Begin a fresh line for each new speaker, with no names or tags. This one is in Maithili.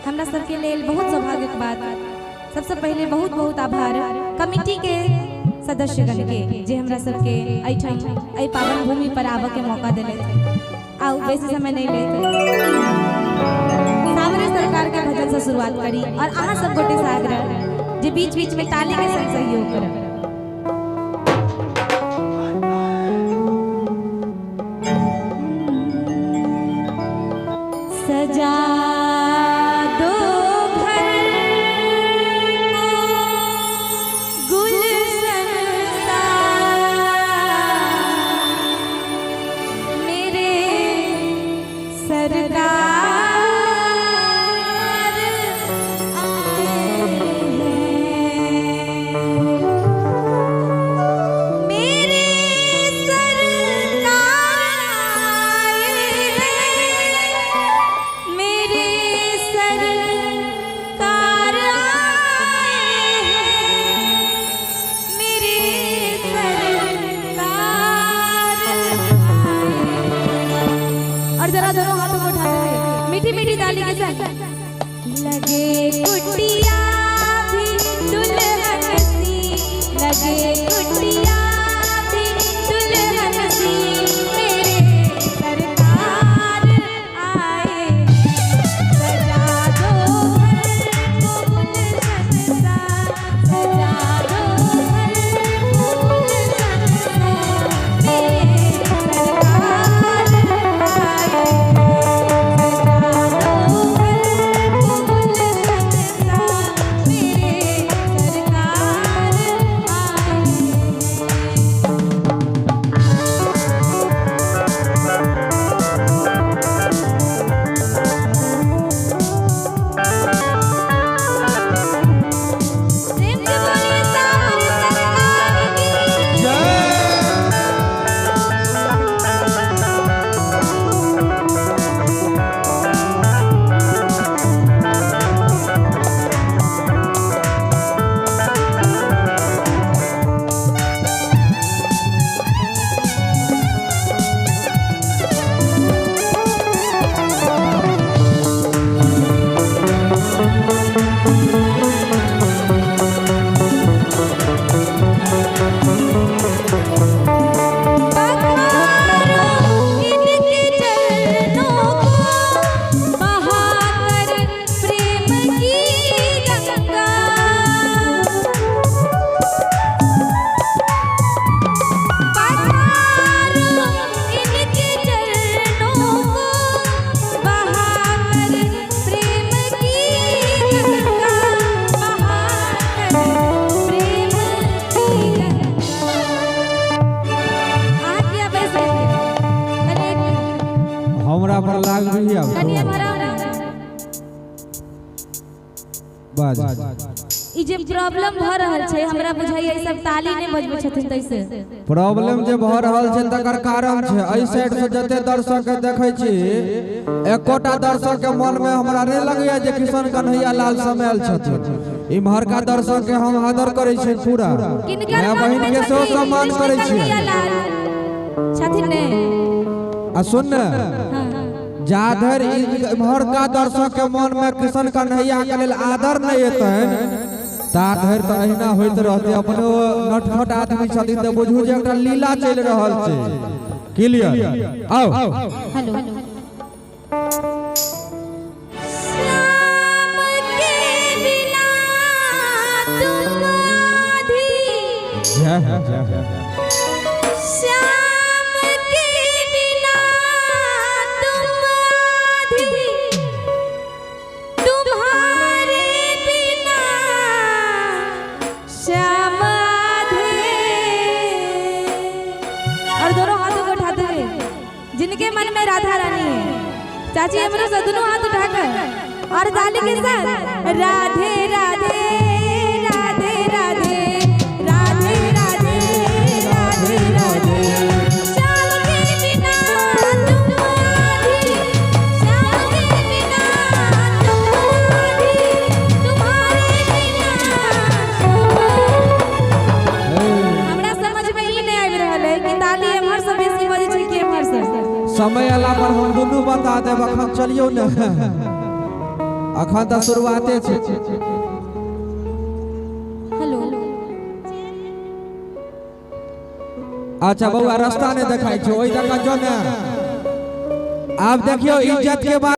हमरा सबके लेल बहुत सौभाग्यक बात। सबसे पहले बहुत बहुत आभार कमिटी के सदस्यगण के जे हमरा सबके एहिठाम एहि पावन भूमि पर आबऽ के मौका देलथि। आउ बेसी समय नहीं लेत, सावरे सरकार के भजन से शुरुआत करी और अहाँ सब गोटे से आग्रह जे बीच बीच में ताली के संग सहयोग करब। सजा दो घर को गुलशन सा, मेरे सरकार आए हैं, मेरे सरकार आए हैं, मेरे सरकार आए हैं, मेरे सरकार आए हैं। और जरा दोनों हाथों को उठाते हुए मीठी मीठी ताली के साथ। लगे कुटिया भी दुल्हन सी, लगे कुटिया भी दुल्हन सी, मेरे सरकार आए। सजा दो घर को गुलशन सा, सजा दो घर को गुलशन सा, मेरे सरकार आए। सजा दो घर को गुलशन सा, मेरे सरकार आए। प्रेम से बोलिए सावरे सरकार की। पखारो इनके चरणों को बहाकर प्रेम की गंगा, पखारो इनके चरणों को बहाकर प्रेम की गंगा, बहाकर प्रेम की गंगा। अहाँ किया बैस गेलियै? कनि एक मिनट।
हमरा पर लागबी आब।
कनि एम्हर आउ ने।
बाज।
ई जे प्रॉब्लम भऽ रहल छै, हमरा बुझाइया ई सब ताली नहि बजबै छथिन तैसे।
प्रॉब्लम जे भऽ रहल छै तकर कारण छै एहि साइड से जते दर्शक के देखै छी, एकोटा दर्शक के मन में हमरा नहि लगैया जे किशन कन्हैया लाल समायल छथिन। इम्हरका दर्शक के हम आदर करै छियै पूरा,
किनकर
माय
मन
बहिन
मे
के सेहो
छथिन
सम्मान
कृष्ण
करै छियै।
कन्हैया लाल छथिन ने?
आ सुन ने,
हाँ।
जा धरि इम्हरका दर्शक के मन में किशन कन्हैया के लेल आदर नहि एतनि ता धरि तऽ अहिना होइत रहतै। अपनो नटखट आदमी छथिन तऽ बुझू जे एकटा लीला चलि रहल छै। क्लियर? आउ।
हेलो। श्याम के बिना तुम आधी,
जय हो, जय हो।
श्याम के बिना तुम आधी, तुम्हारे बिना श्याम आधे। और दोनों हाथों को उठाते हुए जिनके मन में राधा रानी है, चाची हमरो से दोनों हाथ उठाकर और ताली के साथ राधे राधे राधे राधे राधे राधे राधे राधे। श्याम के बिना तुम आधी, श्याम के बिना तुम आधी, तुम्हारे बिना श्याम। हमरा समझ में ई नहीं आबि रहल है कि ताली एम्हर से बेसी बजै छै कि एम्हर से।
समय अयला पर हम दुनू बता देब, अखन चलियौ ने। अखन तऽ शुरुआते छै।
हेलो।
अच्छा बौआ, रास्ता नहि देखाइ छै, ओहि जगह जो ने। आब देखियौ इज्जत के बात।